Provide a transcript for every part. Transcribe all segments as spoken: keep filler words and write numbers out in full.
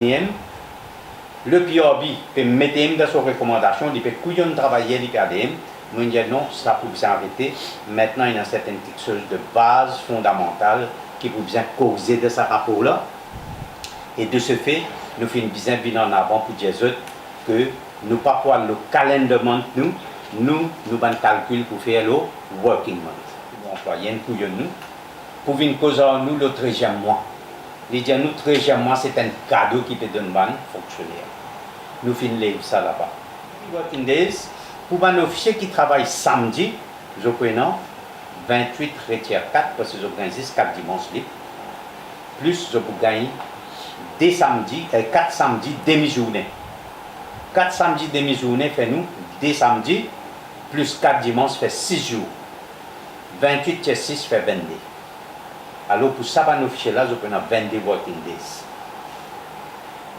Em, le P R B pe met em dan so rekomandasion, li pe kouyonn travayer, li pe ale em. Mo'nn dir non, sa pou bizin arete. Mintnan, ena sertenn kiksoz de baz fondamantal ki pou bizin korize dan sa rapor la. E de se fe, nou finn bizin vinn an avan pou dir zot ke nou pa pou al lor calendar month nou, nou, nou bann kalkil pou fer lor working month. Bon, anplwayer inn kouyonn nou pou vinn koz ar nou lor treziem mwa. Li dir nou treziem mwa se enn kado ki pe donn bann fonksioner. Nou finn lev sa laba. Working days, pou bann ofisie ki travay samdi, zot pou ena vintwit retir kat, parski zot gagn zis kat dimans lib, plis zot pou gagn de samdi, eh, kat samdi demi zourne. Kat samdi demi zourne fer nou de samdi, plis kat dimans fer sis zour. Vintwit tir sis fer vennde. Alor, pou sa bann ofisie la, zot pou ena vennde working days.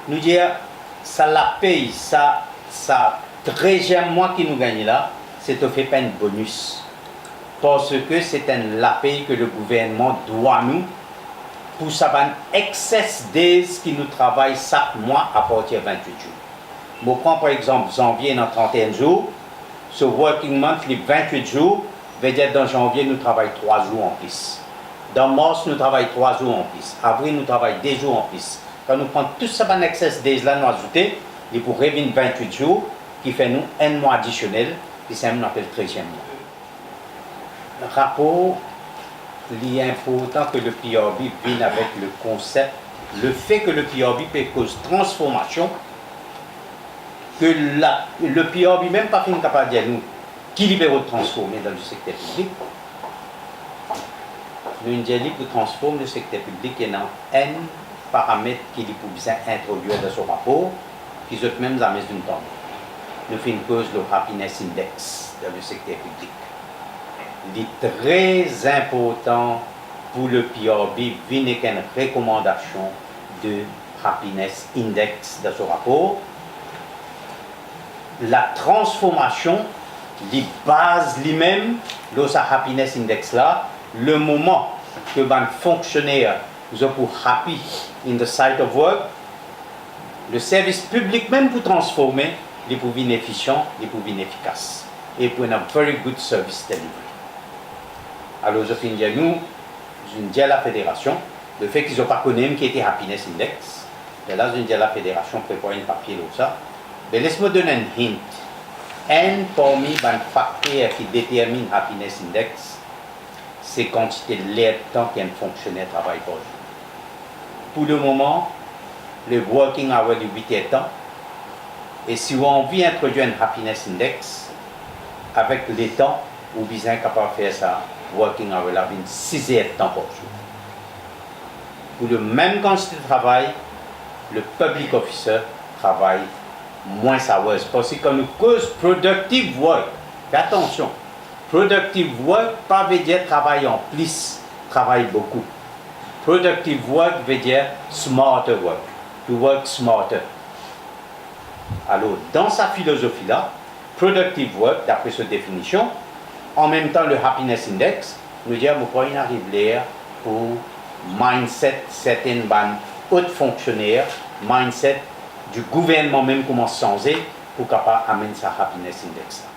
Nou dir, sa lapey, sa, sa treziem mwa ki nou gagne la, se tofe pa enn bonis. Parski se enn lapey ke le gouvernman dwa nou pou sa bann excess days ki nou travay sak mwa apartir vintwit zour. Mo pran par exanp, zanvie ena tranteenn zour, so working month li vintwit zour, vedir dan zanvie nou travay trwa zour anplis. Dan mars nou travay trwa zour anplis. Avril nou travay de zour anplis. Kan nou pran tou sa bann excess days la, nou azoute, li pou revinn vintwit zour, ki fer nou enn mwa adisionel, ki sa nou apel treziem mwa. Rapor, li inportan ke le P R B vinn avek le konsep, le fe ke le P R B pe koz transformasion, ke la, le P R B mem pa finn kapav dir nou ki li pe rod transforme dan le sekter piblik. Nou inn dir li pou transform le sekter piblik, ena enn paramet ki li pou bizin introdwir dan so rapor, ki zot mem zame zinn tann. Nou finn koz lor happiness index dan le sekter piblik. Li tre inportan pou le P R B vinn ek enn rekomandasion de happiness index dan so rapor. Latransformasion, li baz limem lor sa happiness index la, le moman ke bann fonksioner, zot pou happy in the site of work, le servis piblik mem pou transforme, li pou vinn efisian, li pou vinn efikas, e pou ena very good service delivery. Alor, zot finn dir nou, zot inn dir lafederasion, le fe ki zot pa kone mem ki ete happiness index, me la zot inn dir lafederasion prepar enn papie lor sa. Me les mo donn enn hint. Enn parmi bann fakter ki determinn happiness index, se kantite lertan ki enn fonksioner travay par zour. Pou le moman, le working hour li wit er tan, e si ou anvi introdwir enn happiness index, avek letan, ou bizin kapav fer sa working hour la vinn sis er tan par zour. Pou le mem kantite travay, le public officer travay mwins hours. Parski kan nou koz productive work, fer atansion, productive work pa vedir travay anplis, travay boukou. Productive work vedir smarter work, to work smarter. Alor, dan sa filozofi la, productive work, dapre so definision, anmemtan le happiness index, nou dir, mo krwar inn ariv ler pou mindset sertenn bann ot fonksioner, mindset di gouvernman mem koumans sanze pou kapav amenn sa happiness index la.